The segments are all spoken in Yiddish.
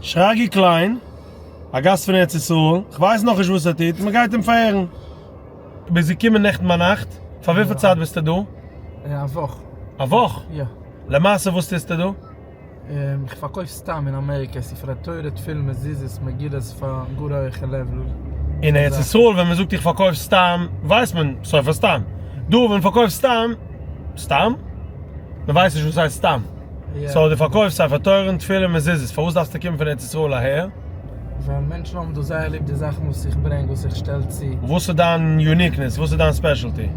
שרגי קליין, א גאסט פון ארץ ישראל, כ'ווייס נאכנישט וואס ער טוט, מ'גייט אים פארהערן. ביסט געקומען נעכטן ביינאכט, פאר וויפיל צייט ביסטו דא? א וואך. א וואך? יא. למעשה וואס טוסטו דא? איך פארקויף סתם אין אמעריקע ספרי תורה, תפילין, מזוזות, מגילות פאר גאר הויכע level. אין ארץ ישראל ווען מען זאגט איך פארקויף סתם ווייסט מען סופר סתם. דא ווען מען פארקויפט סתם, סתם? מען ווייסט נישט וואס הייסט סתם. so דו פארקויפסט ספר תורה און תפילין מזוזות, פארוואס דארפסטו קומען פון ארץ ישראל אהער? ווייל מענטשן האבן דא זייער ליב די זאכן וואס איך ברענג, וואס איך שטעל צו. וואס איז דיין uniqueness? וואס איז דיין specialty?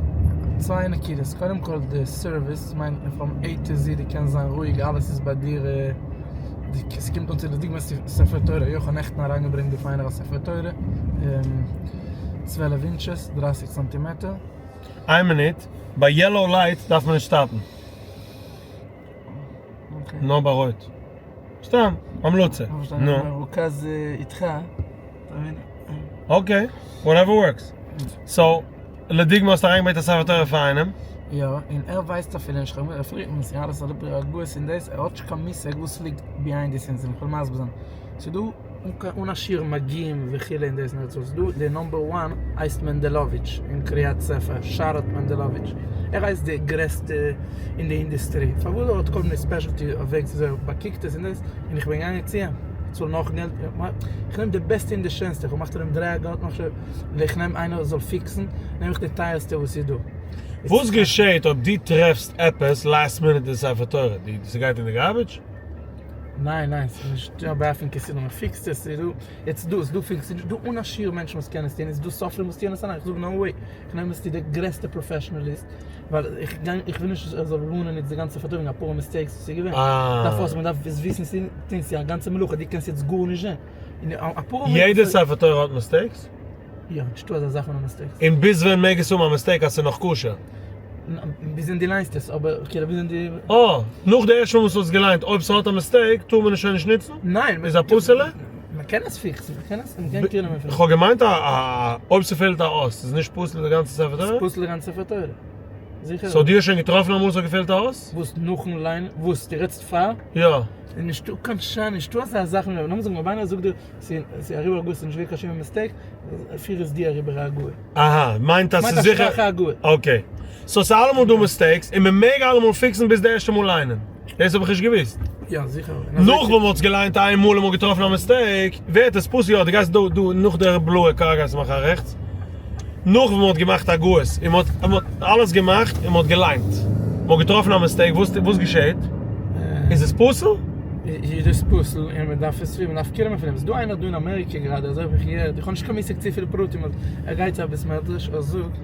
צוויי נקודות, קודם כל די service, מיינט מען פון A to Z, דו קענסט זיין רואיג, אלעס איז ביי דיר, ס'קומט אן צו לדוגמא ספר תורה, איך האב נעכטן אריינגעברענגט דא פאר איינער א ספר תורה, 12 inches, 30 סאנטימעטער. איין מינוט, ביי yellow light דארף מען נישט stop ן. נאר ביי רויט. סתם, המלצה. נו. מרוכז איתך. okay, whatever works. so, לדוגמא האסטו אריינגעברענגט א ספר תורה פאר איינעם. יא, און ער ווייסט אפילו נישט, כ'האב ער פרעגט מיר אלעס אריבער הגהות און דאס, ער האט נישט קיין מושג וואס ליגט behind the scenes, איך וועל מסביר זיין. ס'איז דא אן א שיעור מגיהים וכו' אין דאס און דאס, ס'איז דא די number one הייסט מענדלאוויטש אין קריית ספר, שרת מענדלאוויטש, ער הייסט די גרעסטע אין די אינדוסטרי, פארוואס ער האט כל מיני specialty אויף וועג צו ער באקוקט עס און דאס, און איך בין געגאנגען צו אים, איך צאל נאך געלט, איך נעם די בעסטע און די שענסטע, איך האב געמאכט פון אים דריי הגהות נאך שוין, איך נעם איינער זאל fix ן, נעם איך די טייערסטע וואס איז דא. וואס געשעהט אויב דו טרעפסט עפעס last minute אין ספר תורה? ס'גייט אין די garbage? ניין ניין ס'איז נישט יא באפן כסדר מען fix ט עס ס'איז דא יעצט דא ס'דא fix ס'איז דא אן א שיעור מענטשן וואס קענען עס טון איז דא סופרים וואס טוען עס אליין איך זאג no way איך נעם עס צו די גרעסטע professionalist ווייל איך גיי איך וויל נישט ער זאל ruin ען איצט די גאנצע פארטויבונג אפאר mistakes וואס איז געווען דארף אויס מען דארף עס וויסן צו טון ס'איז א גאנצע מלאכה דו קענסט יעצט גארנישט זען און אפאר יעדע ספר תורה האט mistakes? יא, נישטא אזא זאך אן א mistake. און ביז ווען מעג עס האבן א mistake אז ס'איז נאך כשר? ביז ווען דו ליינסט עס, אבער כאילו ביז ווען דו. אה, נאך די ערשטע מאל וואס האסט געליינט, אויב ס'האט א mistake טאר מען עס שוין נישט נוצן? ניין. איז א פסול'ע? מ'קען עס fix ן, מ'קען עס, מ'קען קעיר נעמען פון עס. כ'האב געמיינט א א אויב ס'פעלט א אות איז נישט פסול די גאנצע ספר תורה? ס'איז פסול די גאנצע ספר תורה. זיכער. so דו האסט שוין געטראפן אמאל ס'האט געפעלט א אות? וואס נאכן ליינען? וואס? דו רעדסט פאר? יא. נישטא קיין שיין, נישטא אזא זאך, לאמיר זאגן אויב איינער זאגט דיר ס'איז אריבער הגהות ס'איז נישט געווען קיין שום mistake, פיר עס דיר אריבער א הגהה. אהא, מיינט אז ס'איז זיכער. מיינט א שוואכע הגהה. okay. so ס'איז אלעמאל דא mistakes, און מ'מעג אלעמאל fix ן ביז די ערשטע מאל ליינען. דאס האב איך נישט געוואוסט. יא זיכער. נאך ווען מ'האט עס געליינט איין מאל און מ'האט געטראפן א mistake, ווערט עס פסול, יא דו גייסט דא דא נאך די בלויע קאר גייסטו מאכן א רעכטס. נאך ווען מ'האט געמאכט הגהות און מ'האט מ'האט אלעס געמאכט און מ'האט געליינט, מ'האט געטראפן א mistake, וואס וואס געשעהט? איז עס פסול? איז דאס פסול און מען דארף עס מען דארף care נעמען פון דעם, ס'איז דא איינער דא אין אמעריקע גראדע אזוי האב איך געהערט, איך האב נישט קיין מושג צופיל פרטים אבער ער גייט צו א בית מדרש ער זאגט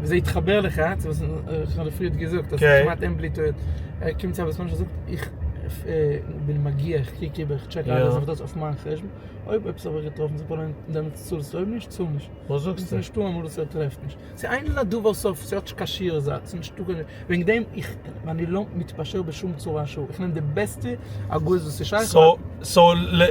וזה יתחבר לך צו וואס איך האב דיר פריערט געזאגט אז כמעט אין בלי תועלת, ער קומט צו א בית מדרש ער זאגט איך בין מגיה איך קוק איבער איך check אלעס אויף דאס אויף מיין חשבון, אויב עפעס האב איך געטראפן צו פראבלעם דעמאלטס צאלסטו אויב נישט צאל נישט. וואס זאגסטו? ס'איז נישטא אמאל וואס ער טרעפט נישט. ס'איז אין לדבר סוף, ס'האט נישט קיין שיעור זייט, ס'איז נישטא קיין, וועגן דעם איך, ואני לא מתפשר בשום צורה שהוא, איך נעם די בעסטע הגהות וואס איז שייך. so so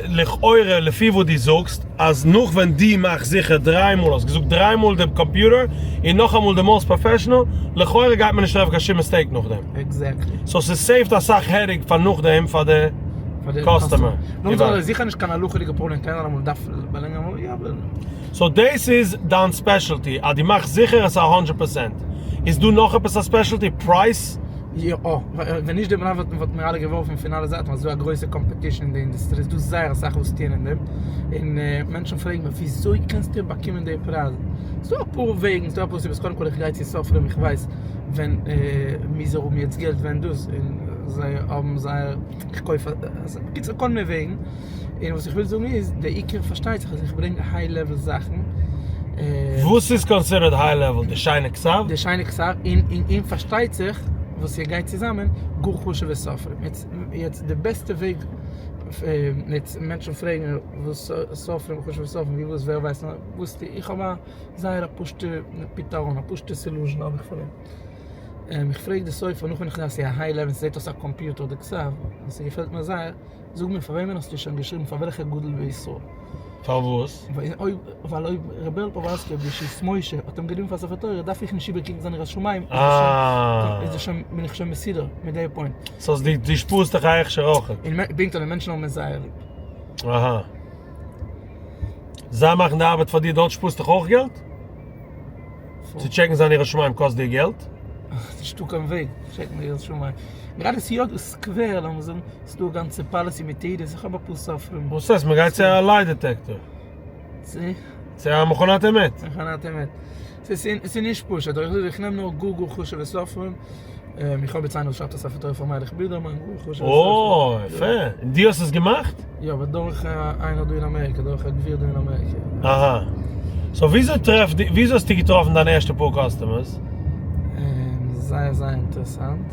לכאורה לפי וואס דו זאגסט אז נאך ווען דו מאכסט זיכער דריי מאל, האסט געזאגט דריי מאל די קאמפיוטער און נאכאמאל די most professional, לכאורה גייט מען נישט טרעפן קיין שום mistake נאכדעם. exactly. so ס' save ט אסאך headache פאר נאכדעם פאר די customer. נאכדעם איז זיכער נישט קיין הלכה'דיגע פראבלעם, קען זיין אמאל דארף באלענגען אמאל יא אבער. so דאס איז דיין specialty אז דו מאכסט זיכער עס איז א הונדרעט פראצענט. איז דא נאך עפעס א specialty? Price? יא. ווען נישט די בנין וואלט מיר אלע געווארפן פון אלע זייטן ווייל ס'איז דא א גרויסע competition אין די אינדוסטרי, ס'איז דא זייער אסאך וואס טוען אין דעם, און מענטשן פרעגן מיר וויאזוי קענסטו באקומען די פרייזן? ס'איז דא אפאר וועגן, ס'איז דא אפאר סיבות, קודם כל איך גיי צו סופרים איך ווייס ווען מוז ער האבן יעצט געלט ווען דאס, און זיי האבן זייער, איך קויף, בקיצור כל מיני וועגן. און וואס איך וויל זאגן איז, דער עיקר פארשטייט זיך אז איך ברענג high level זאכן. וואס איז considered high level? די שיינע כתב? די שיינע כתב, און און פארשטייט זיך וואס איר גייט צוזאמען, גאר חשוב'ע סופרים. יעצט יעצט די בעסטע וועג, יעצט מענטשן פרעגן וואס סופרים, חשוב'ע סופרים, ווי וואס ווער ווייסט, וואס טו איך האב א זייער א פשוט'ע פתרון, א פשוט'ע solution האב איך פאר דעם. איך פרעג די סופר נאך ווען איך זעה אז ס'איז א high level, ס'זעט אויס א קאמפיוטער די כתב, און ס'געפעלט מיר זייער, זאג מיר פאר וועמען האסטו שוין געשריבן פאר וועלכע גדול בישראל? פארוואס? ווייל אויב ר' בערל פאוואלסקי אויב די שות משה האט אים געגעבן פאר ספר תורה דארף איך נישט איבערקוקן זיין יראת שמים איז שוין בין איך שוין מסודר מיט די point. so דו שפארסט דיך א הכשר אויכעט. און פונקט אזוי מענטשן האבן עס זייער ליב. אהא. זיי מאכן די ארבעט פאר דיר, דארט שפארסט דיך אויך געלט? צו טשעקן זיין יראת שמים קאסט דיר געלט? נישטא קיין וועג טשעקן די יראת שמים. גראדע ס'איז יא דא סקווער לאמיר זאגן, ס'איז דא א גאנצע policy מיט יעדעס, איך האב אפאר סופרים. וואס הייסט מ'גייט צו א lie detector? צו? צו א מכונת אמת. מכונת אמת. ס'איז נישט פשוט, אבער איך זאג איך נעם נאר גאר גאר חשוב'ע סופרים, איך האב יעצט איינער וואס שרייבט א ספר תורה פאר מיילעך בידערמאן, גאר חשוב'ע סופר. אוי, יפה. און דו האסט עס געמאכט? יא, אבער דורך איינער דא אין אמעריקע, דורך א גביר דא אין אמעריקע. אהא. so וויאזוי טרעפט די, וויאזוי האסטו געטראפן דיין ערשטע פאר customers? זייער זייער אינטערעסאנט.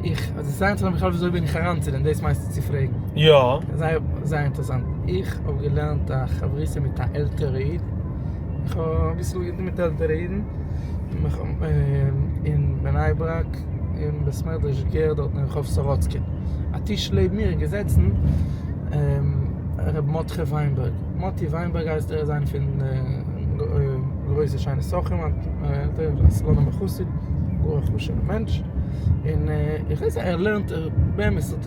איך, עס איז זייער אינטערעסאנט בכלל וויאזוי בין איך אריין צו דעם, דאס מיינסטו צו פרעגן? יא. זייער זייער אינטערעסאנט. איך האב געלערנט א חברותא מיט א עלטערע איד, איך האב אביסל געטון מיט עלטערע אידן, אין בני ברק אין בית מדרש גער דארט אין רחוב סורוצקין, א טיש לעבן מיר איז געזעצן ר' מרדכי וויינבערג, מאטי וויינבערג הייסט ער, איז איינער פון די גרויסע שיינע סוחרים, א סלאנימער חסיד, גאר א חשוב'ער מענטש, און איך ווייס אז ער לערנט באמת האט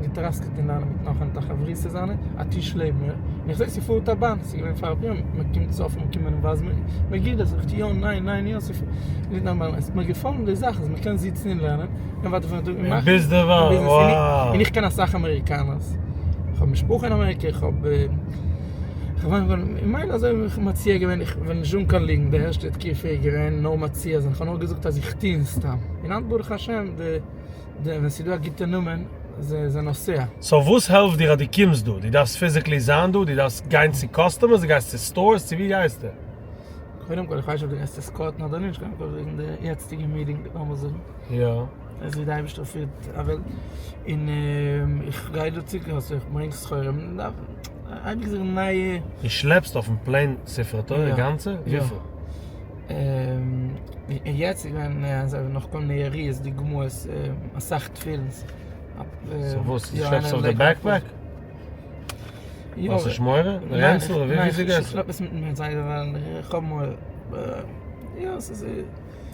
געטראסקעט אין לערנען מיט נאך איינער א חברותא זיינע, א טיש לעבן מיר, און איך זעה ס'פארט א באן, ס'איז געווען פאר פורים, מען קומט צו אויף מען קומען און ווייזן מגילות, זאג איך יא ניין ניין יא, ס'איז מיר געפאלן די זאך אז מען קען זיצן און לערנען, און ווייטער פון דא און מאכן ביזנעס, און איך קען אסאך אמעריקאנערס, איך האב משפחה אין אמעריקע, איך האב ממילא אזוי האב איך מציע געווען, איך וועל נישט זאגן קיין ליגנט, די ערשטע תקופה איז געווען נאר מציע זיין, איך האב נאר געזאגט אז איך טוה סתם, און היינט ברוך השם די ווען ס'איז דא א גוטע נאמען איז א נוסע. so וואס העלפט דיר אז דו קומסט דא? דו דארפסט physically זיין דא? דו דארפסט גיין צו customers? דו גייסט צו stores? צו ווי גייסטו? קודם כל איך ווייס נישט אויב דו גייסט escort ן אדער נישט, קודם כל וועגן די יעצטיגע meeting לאמיר זאגן. יא. אזוי ווי די אייבערשטער פירט א וועלט, און איך גיי דא צו customers, איך ברענג סחורה, מען דארף אייביג זוכן נייע. דו שלעפסט אויפן plane ספרי תורה גאנצע? וויפיל? און יעצט איז געווען אזוי נאך כל מיני יריעות דוגמאות אסאך תפילין. so וואס? דו שלעפסט אויף די backpack? האסט נישט מורא? רענצל? וויאזוי גייסטו? איך שלעפ עס מיט מיר זייער ווייל איך האב מורא. יא ס'איז.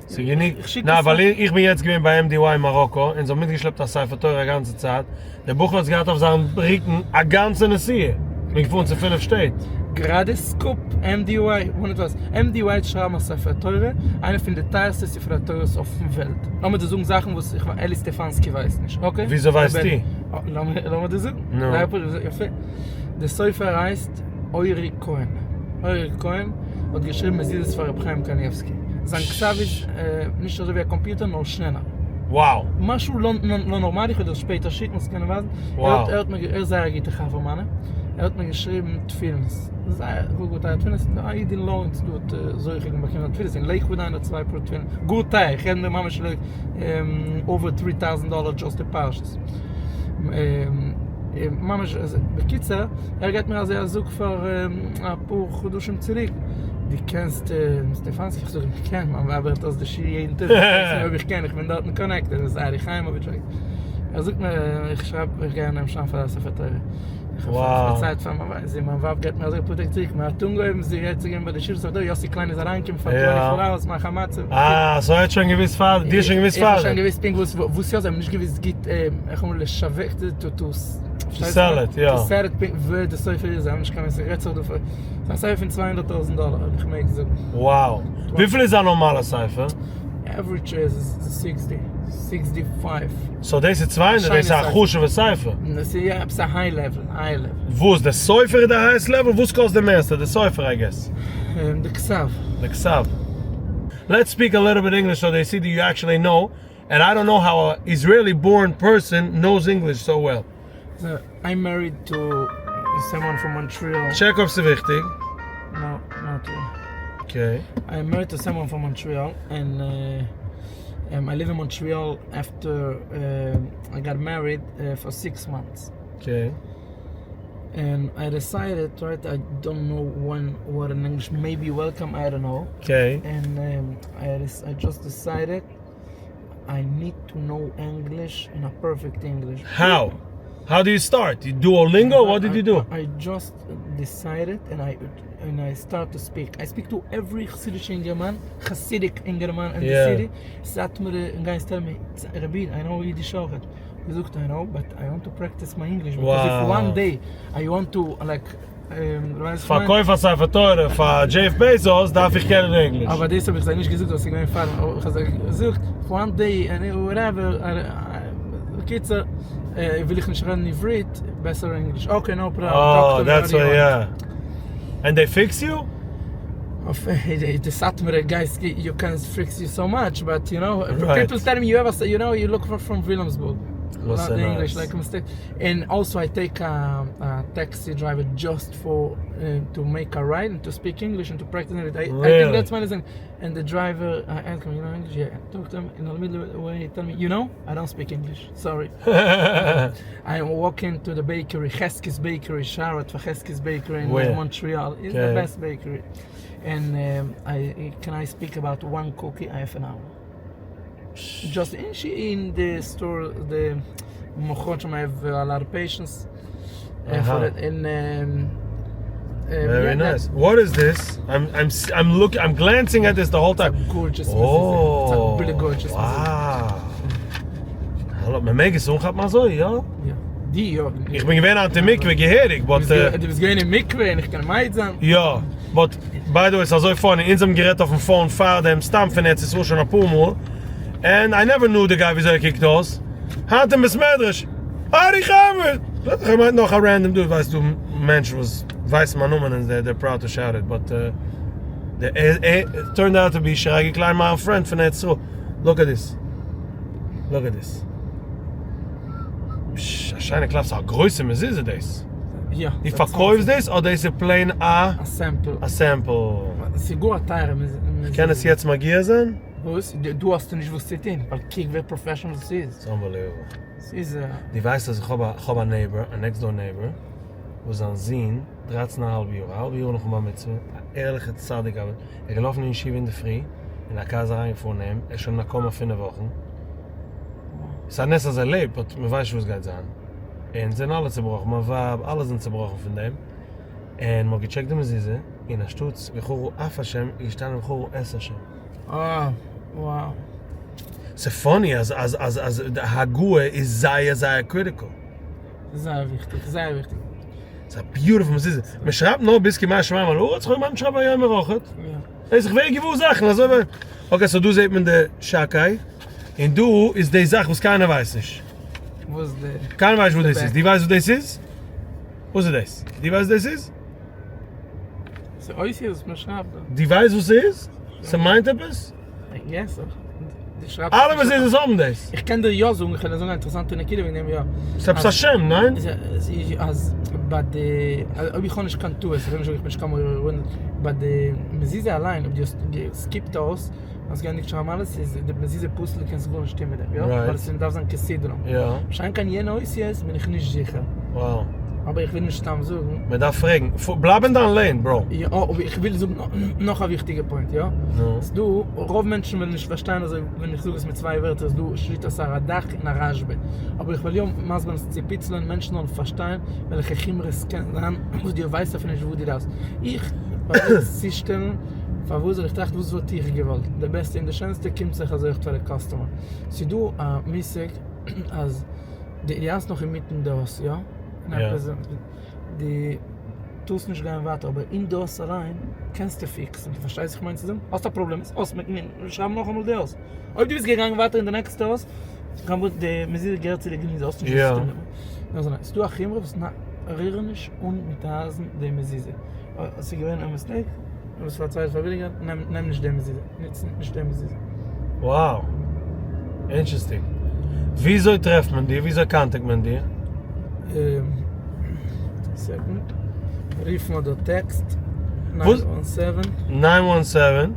ס'איז גענוג? ניין ווייל איך בין יעצט געווען ביי MDY אין מאראקא און זיי האבן מיטגעשלעפט א ספר תורה א גאנצע צייט, דער בחור האט עס געהאט אויף זיין רוקן א גאנצע נסיעה, מ'איז געפארן צו פינף שטעט. גראדע scoop, MDY, וואונדערט וואס, MDY האט שרייבן א ספר תורה, איינע פון די טייערסטע ספרי תורות אויפן וועלט. לאמיר דיר זאגן זאכן וואס איך אלי סטעפאנסקי ווייסט נישט, okay? וויאזוי ווייסטו? לאמיר דיר זאגן. נו. זייער פשוט, יפה. די סופר הייסט אורי כהן. אורי כהן האט געשריבן מזוזות פאר רבי חיים קניבסקי. זיין כתב איז נישט אזוי ווי א קאמפיוטער נאר שנעלער. Wow. משהו לא נארמאלי, איך וועל דיר שפעטער שיקן זאלסט קענען ווייזן. Wow. ער האט מיר, ער איז זייער א גוטע חבר מיינע, ער האט מיר געשריבן תפילינ'ס, זייער גאר גאר טייערע תפילינ'ס, א איד אין לארענס דא האט זוכה געווען באקומען תפילינ'ס, אין לעיקוואד איינער צוויי פאר תפילין, גאר טייער, איך רעד דא ממש over three thousand dollar just די פרשיות. ממש בקיצור, ער געבט מיר אזוי א זאג פאר אפאר חדשים צוריק, דו קענסט סטעפאנסקי? איך זאג אים איך קען, מיין ווייב הערט אויס די שיעור יעדן טאג, פרעגט זי מיר אויב איך קען, איך בין דארטן connected, דאס איז ארי חיימאוויטש, ער זאגט מיר איך שרייב איך גיי אנהייבן שרייבן פאר א ספר תורה, איך האב פארציילט פאר מיין ווייב, זי מיין ווייב געבט מיר אזוי פאר טעג צוריק, מען האט אנגעהויבן זי רעדט צו גיין ביי די שיעור ספר תורה, יוסי קליין איז אריינגעקומען פאר twenty four hours מאכן א מצב. אה, so ער האט שוין געוואוסט פאר, דו האסט שוין געוואוסט פאר דעם. איך האב שוין געוואוסט פונקט וואס וואס יא, זיי האבן נישט געוואוסט גוט איך האב לשווק to to sell it, יא. to sell it פונקט ווער די סופר איז, זיי האבן נישט קיין מושג, רעדט זיך דא פון א ספר פון 200 טויזנט דאלער אויב איך מעג זאגן. Wow. וויפיל איז א נארמאלע ספר? average איז sixty, sixty five. so דאס איז 200, דאס איז א חשוב'ע ספר. דאס איז יא עפעס א high level, high level. וואס, די סופר איז די highest level? וואס קאסט די מערסטע, די סופר I guess? די כתב. די כתב. Let's speak a little bit English so they see that you actually know, and I don't know how a Israeli born person knows English so well. So, I'm married to someone from Montreal. Check אויב ס'איז וויכטיג. No, not really. Okay. I'm married to someone from Montreal and I live in Montreal after I got married for 6 months. Okay. And I decided, right, I don't know when, what in English, maybe welcome, I don't know. And I just decided I need to know English in a perfect English. How? How do you start? You Duolingo? What did you do? I just decided and I start to speak. I speak to every Hasidic אינגערמאן, Hasidic אינגערמאן in the city. סאטמארע guys tell me, רבי, I know Yiddish אויכעט. געזאגט I know but I want to practice my English because if one day I want to like פארקויף א ספר תורה פאר דזשעף בעזאס דארף איך קענען ענגליש. אבער דאס האב איך זיי נישט געזאגט ווייל ס'איז געווען פאר איך האב זיי געזאגט one day whatever בקיצור וויל איך נישט רעדן עברית בעסער ענגליש okay no problem oh that's why yeah and they fix you? אויף די סאטמארע guys you can't fix you so much but you know people tell me you have you know you look from וויליאמסבורג און also I take a taxi driver just for to make a ride און to speak English און to practice English I think that's my lesson און די driver ask me you know English yeah talk to him in the middle way tell me you know I don't speak English sorry I am walking to the bakery חזקי'ס bakery shout out פאר חזקי'ס bakery אין מאנטריאל איז די best bakery און I can I speak about one cookie half an hour just אין שי אין די store די מוכרות שם have a lot of patience און very nice. What is this? I'm I'm I'm look I'm glancing at this the whole time. Gorgeous mezuzah. It's a really gorgeous mezuzah. האלא, מען מעג עס אנכאפן אזוי, יא? יא. די יא. איך בין געווען היינט אין מקווה געהעריג, but. דו ביסט געווען אין מקווה און איך קען מעיד זיין. יא, but by the way ס'איז אזוי funny, אונז האבן גערעדט אויפן phone פארדעם סתם פון ארץ ישראל שוין אפאר מאל, and I never knew the guy וויאזוי ער קוקט אויס, היינט אין בית מדרש, ארי חיימאוויטש! איך מיין נאך א random dude, ווייסט דא מענטשן וואס ווייסן מיין נאמען און they're proud to shout it, but it turned out to be שרגי קליין מיין friend פון ארץ ישראל, look at this, look at this, פשש א שיינע קלאפ, ס'איז א גרויסע מזוזה דאס. יא. דו פארקויפסט דאס אדער דאס איז plain א. א sample. א sample. ס'איז גאר א טייערע מזוזה. כ'קען עס יעצט מגיה זיין? וואס? דא האסטו נישט וואס צו טון, ווייל קוק ווי professional ס'איז. ס'איז unbelievable. ס'איז א. דו ווייסט אז איך האב א, כ'האב א neighbor, א next door neighbor, וואס זיין זון, דרייצן א האלב יאר, א האלב יאר נאכן בר מצוה, א ערליכע צדיק אבער, ער איז געלאפן אין ישיבה אינדערפרי, און א קאר איז אריינגעפארן אין אים, ער איז שוין אין א coma פינף וואכן. ס'איז א נס אז ער לעבט, but מ'ווייסט נישט וואס גייט זיין. און זענען אלע צובראכן, מיין ווייב, אלע זענען צובראכן פון דעם. און מ'האט געטשעקט די מזוזה, און אנשטאטס ויחרו אף השם איז געשטאנען ויחרו את השם. אה, wow. ס'איז funny אז אז אז אז די הגהה איז זייער זייער critical. זייער וויכטיג, זייער וויכטיג. ס'איז א beautiful מזוזה. מ'שרייבט נאר ביז כי השמים על הארץ, כ'האב געמיינט מ'שרייבט ויאמר אויכעט. יא. איך ווער געוואר זאכן אזוי ווי. Okay so דא זעט מען די שקי, און דא איז די זאך וואס קיינער ווייסט נישט. וואס די? קיינער ווייסט נישט וואס דאס איז. דו ווייסט וואס דאס איז? וואס איז דאס? דו ווייסט וואס דאס איז? ס'איז אותיות וואס מען שרייבט דא. דו ווייסט וואס ס'איז? ס'מיינט עפעס? Yes. אלע מזוזות האבן דאס. איך קען דיר יא זאגן, איך קען דיר זאגן א אינטערעסאנטע נקודה וועגן דעם יא. ס'איז עפעס א שם, ניין? אז ביי די, אויב איך האב נישט קיין טעות, איך וויל נישט זאגן איך בין נישט קיין מורה הוראה, ביי די מזוזה אליין, אויב דו האסט געסקיפט אויס, האסט געענדיגט שרייבן אלעס, איז די מזוזה פסול, דו קענסט גארנישט טון מיט דעם, יא? ווייל עס דארף זיין כסדרן. משא"כ כן יענע אותיות בין איך נישט זיכער. אבער איך וויל נישט סתם זאגן. מען דארף פרעגן. בלייב אין דיין lane bro. יא, אבער איך וויל זאגן נאך א וויכטיגע point, יא? נו. ס'דא, רוב מענטשן וועלן נישט פארשטיין אזוי ווען איך זאג עס מיט צוויי ווערטער, איז דא שליטת הרד"ק און הרשב"א. אבער איך וועל יא מסביר עס צו פיצלען מענטשן זאלן פארשטיין וועלכע חומרות ס'קען זיין וואס דו ווייסט אפילו נישט וואס דו דארפסט. איך פרוביר עס צושטעלן, פארוואס זאל איך טראכטן וואס וואלט איך געוואלט? די בעסטע און די שענסטע קומט זיך אזוי אויך פאר די customer. ס'דא א מושג אז דו האלסט נאך אינמיטן די אות, יא? דו טארסט נישט גיין ווייטער אבער אין די אות אריין קענסטו פיקסן, דו פארשטייסט וואס איך מיין צו זאגן? האסט א פראבלעם איז אויסמעקן און שרייבן נאכאמאל די אות. אויב דו ביסט געגאנגען ווייטער אין די נעקסטע אות, די מזוזה געהערט צו די גניזה, האסט נישט וואס צו טון דערמיט. ס'דא א חומרא וואס ריר נישט אן מיט אייזן די מזוזה. ס'איז געווען א mistake, וואס פארציילט פאר וויליגער, נעם נישט די מזוזה, נוץ נישט די מזוזה. Wow! Interesting. וויאזוי טרעפט מען דיר? וויאזוי contact מען דיר? Second. רופן אדער text. Nine one seven. Nine one seven.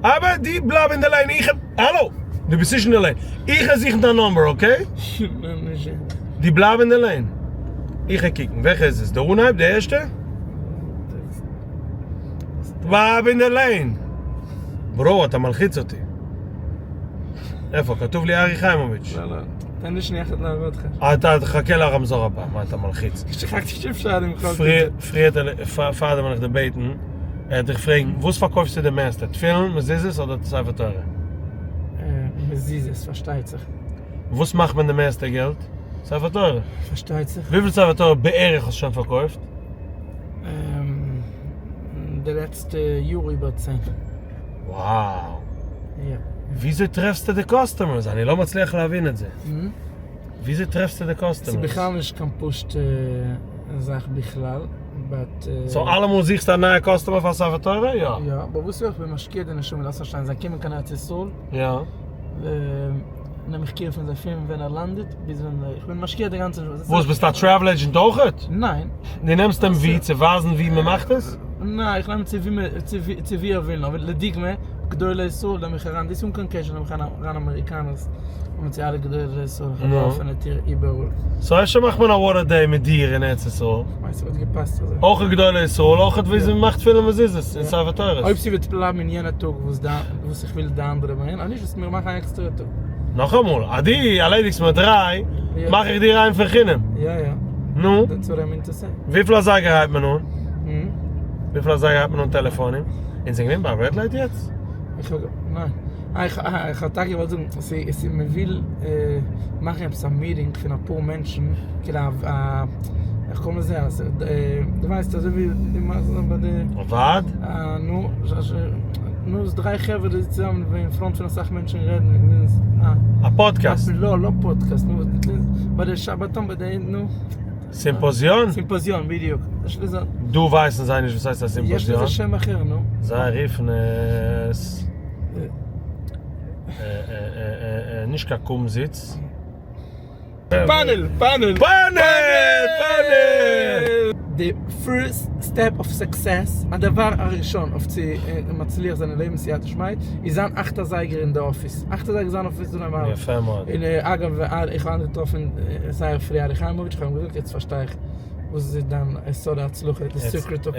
אבער דו בלייב אין די line, איך האלא! דו ביסט נישט אין די line. איך גיי זוכן דיין number, okay? דו בלייב אין די line. איך גיי קוקן. וועלכע איז עס? די אנהייב? די ערשטע? בלייב אין די lane! Bro אתה מלחיץ אותי. איפה? כתוב לי ארי חיימוביץ'. לא לא. תן לי שנייה אחת להראות לך. אתה תחכה לרמזור הבא, מה אתה מלחיץ? שכחתי שאפשר למחוק את זה. פריער פארדעם וועל איך דיר בעטן, ער האט דיך פרעגן, וואס פארקויפסטו די מערסטע, תפילין, מזוזות אדער ספר תורה? מזוזות, פארשטייט זיך. וואס מאכט מען די מערסטע געלט? ספר תורה. פארשטייט זיך. וויפיל ספר תורה בערך האסטו שוין פארקויפט? די לעצטע יאר איבער 10. Wow. יא. וויאזוי טרעפסטו די customers? אני לא מצליח להבין את זה. וויאזוי טרעפסטו די customers? ס'איז בכלל נישט קיין פשוט'ע זאך בכלל, but. So אלעמאל זוכסטו א נייע customer פאר ספר תורה? יא. יא, אבער וואס איך בין משקיע די נשמה, לאזט פארשטיין, זיי קומען קיין ארץ ישראל. יא. נעם איך care פון זיי פון ווען ער לאנדעט ביז ווען איך בין משקיע די גאנצע נשמה. וואס ביסטו א travel agent אויכעט? ניין. דו נעמסט אים ווי? צו ווייזן ווי מען מאכט עס? ניין, איך נעם אים צו ווי צו ווי ער וויל נאר, לדוגמא, גדולי ישראל נעם איך אריין, דאס איז אן קיין קשר נעם איך אריין אמעריקאנערס און צו אלע גדולי ישראל, איך האב א אפענע טיר איבעראל. So אפשר מאכט מען א water day מיט דיר אין ארץ ישראל? כ'מיין ס'וואלט געפאסט אזוי. אויך גדולי ישראל, אויך וויאזוי מ'מאכט תפילין מזוזות און ספר תורות. אויב ס'וועט בלייבן אין יענע טאג וואס די וואס איך וויל די אנדערע ברענגען, אז נישט וועסטו מיר מאכן א עקסטערע טאג. נאכאמאל, אז דו ערלעדיגסט מיר דריי, מאך איך דיר איין פון חינם. יא יא. נו? That's what I mean to say. וויפיל אזייגער הייבט מען אן? וויפיל אזייגער הייבט מען אן טעלעפאנים? אונז זענען געווען ביי red light יעצט? איך האב, ניין. איך האב טאקע געוואלט זאגן, ס'איז מען וויל מאכן עפעס א meeting פון אפאר מענטשן, כאילו א, איך קום לזה, אז דו ווייסט אזוי ווי די מאכסט ביי די. א ועד? נו, נו, איז דריי חברה די זיצן צוזאמען אין front פון אסאך מענטשן רעדן, א פאדקעסט? לא, לא פאדקעסט, נו, ביי די שבתון ביי די, נו. סימפאזיון? סימפאזיון, בדיוק. דא ווייסן זיי נישט וואס הייסט א סימפאזיון. יש לזה שם אחר, נו. זיי רופן עס נישט קיין קומזיץ. Panel! Panel! Panel! Panel! די first step of success, הדבר הראשון אויף צו מצליח זיין אין לעבן סייעתא דשמיא, איז זיין אכט אזייגער אין די אפיס. אכט אזייגער זיין אפיס איז נארמאל. יפה מאוד. און אגב, איך האב אנגעטראפן זייער פרי ארי חיימאוויטש, איך האב אים געזאגט יעצט פארשטיי איך וואס איז דיין סוד ההצלחה, די secret of.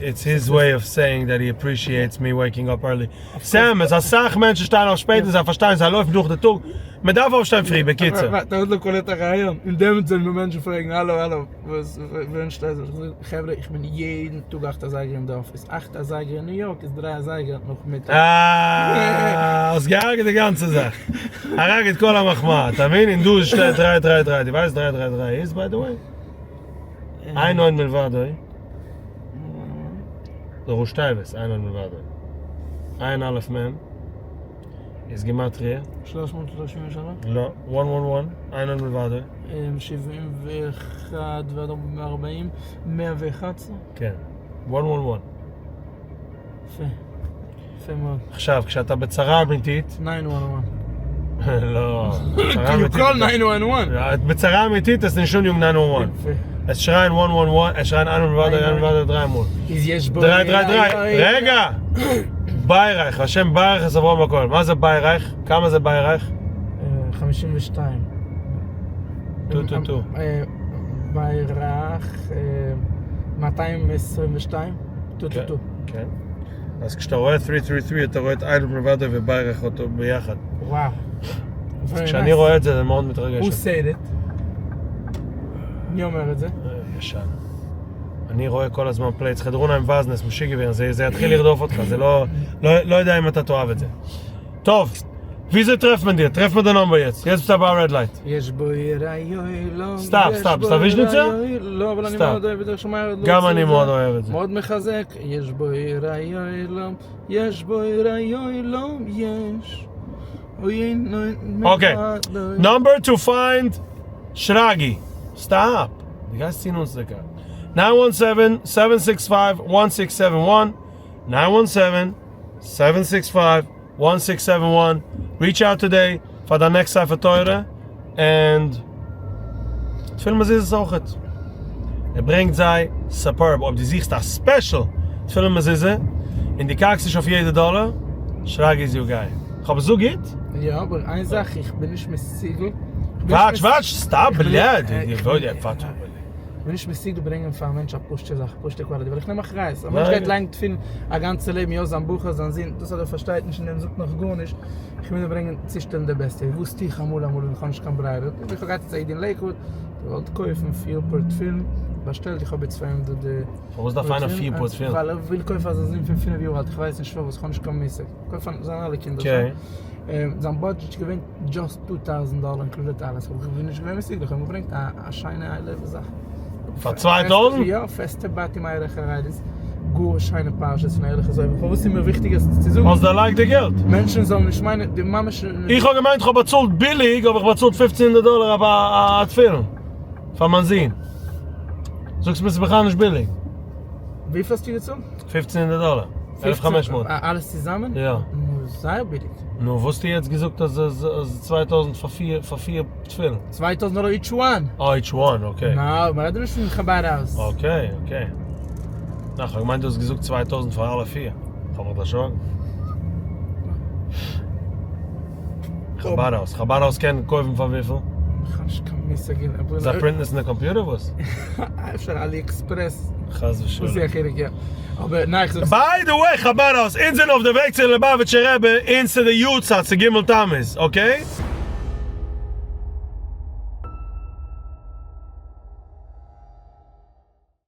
It's his way of saying that he appreciates me waking up early. סעם, אסאך מענטשן שטייען אויף שפעט און זיי פארשטייען זיי לויפן דורך די טאג, מען דארף אויפשטיין פרי, בקיצור. ווארט, ער האט לא קולט א רעיון, און דעמאלטס זאלן מיר מענטשן פרעגן האלא האלא וואס ווען שטייסטו אויף? איך זאג חברה איך בין יעדן טאג אכט אזייגער אין די אפיס, אכט אזייגער אין ניו יארק איז דריי אזייגער נאכמיטאג. אה, האסט געהארגעט די גאנצע זאך. הרג את כל המחמאה, אתה מבין? און דא שטייט דריי דריי דריי, דו ווייסט דריי דריי דריי איז by the way? אין עוד מלבדו. די ראשי תיבות, אין עוד מלבדו. עין אלף מם. איז גימטריא. 333? לא, one one one, אין עוד מלבדו. 71 ועוד 40, 111? כן, one one one. יפה, יפה מאוד. עכשיו, כשאתה בצרה אמיתית... 911. לא, בצרה אמיתית... You call 911. בצרה אמיתית, אז נשון יום 911. יפה. אז שריין 111, שריין אין עוד מלבדו, אין עוד מלבדו דריי מאל. איז יש בו... דריי, דריי, דריי, רגע! ביירייך, השם ביירייך אז אברהם הכהן. מה זה ביירייך? כמה זה ביירייך? 52. טו טו טו. ביירייך 222? טו טו טו. כן. אז כשאתה רואה 333 אתה רואה את אין עוד מלבדו וביירייך אותו ביחד. וואו. אז כשאני רואה את זה, זה מאוד מתרגש. Who said it? מי אומר את זה? ישן. אני רואה כל הזמן plates, חדרונה עם ואזנס, משיגבר, זה יתחיל לרדוף אותך, זה לא, לא, לא יודע אם אתה תאהב את זה. טוב, וויאזוי טרעפט מען דיר? טרעפט מען די number יעצט, יעצט ביסטו ביי red light. יש בו יראי לא, סתם, סתם, סתם ויז'ניצר? לא, אבל אני מאוד אוהב את זה, שומע גם אני מאוד אוהב את זה. מאוד מחזק, יש בו יראי לא, יש בו יראי לא, יש. אוקיי, number to find שרגי. Stop. די גייסט ציען אונז די קאר. 917-765-1671 917-765-1671 Reach out today פאר דיין next ספר תורה and תפילין מזוזות אויכעט. ער ברענגט זיי superb. אויב דו זוכסט א special תפילין מזוזה און דו קאקסט נישט אויף יעדע דאלער, שרגי איז your guy. כ'האב עס זאג גוט? יא, אבער איין זאך, איך בין נישט מסוגל. וואטש וואטש stop בלעד. כ'בין נישט מסוגל ברענגען פאר א מענטש א פשוטע זאך, פשוטע quality, ווייל איך נעם אחריות. א מענטש גייט לייגן תפילין א גאנצע לעבן, יא זיין בחור, זיין זון, דאס אז ער פארשטייט נישט אין דעם זאגט נאך גארנישט. איך מוז אים ברענגען צושטעלן די בעסטע. וואס טו איך אמאל אמאל ווען איך האב נישט קיין ברירה? איך האב געהאט יעצט א איד אין לעיקוואוד, געוואלט קויפן פיר פאר תפילין. באשטעלט, איך האב יעצט פאר אים די די. פארוואס דארף איינער פיר פאר תפילין? ווייל ער וויל קויפן פאר זיין זון פון פינף יאר אלט, איך ווייס נישט פארוואס, איך האב נישט קיין מושג. קויף פאר זיינע אלע קינדער. okay. זיין budget איז געווען just 2000 דאלער included אלעס, אבער איך בין נישט געווען מסוגל, איך האב אים געברענגט א שיינע high level זאך. פאר 2000? יא, פעסטע בתים ערליכע ריידערס, גאר שיינע פרשיות פון ערליכע זויבער, פארוואס איז מיר וויכטיג עס צו זאגן? האסט דערלייגט די געלט? מענטשן זאלן נישט מיינען, די ממש. איך האב געמיינט איך האב באצאלט ביליג, האב איך באצאלט פופצן הונדערט דאלער א תפילין פאר מיין זון. זאגסט מיר ס'איז בכלל נישט ביליג. וויפיל האסטו געצאלט? פופצן הונדערט דאלער. 1500. אלעס צוזאמען? יא. נו, זייער ביליג. נו, וואס האסטו יעצט געזאגט אז אז 2000 פאר פיר תפילין? 2000 דאלער each one. אה, each one, okay. נא, מ'רעדט נישט פון חבד האוז. okay, okay. נא, כ'האב געמיינט דו האסט געזאגט 2000 פאר אלע פיר. כ'האב מיך דערשראקן. חבד האוז. חבד האוז קען קויפן פאר וויפיל? כ'האב נישט קיין מושג. זיי print ן עס אין די קאמפיוטער וואס? אפשר AliExpress. חס ושלום. וואס איז א חילוק, יא. אבער ניין איך זאג. by the way חבד האוז, אונז זענען אויף די וועג צו ליובאוויטשער רבי און צו די יארצייט צו ג' תמוז, okay?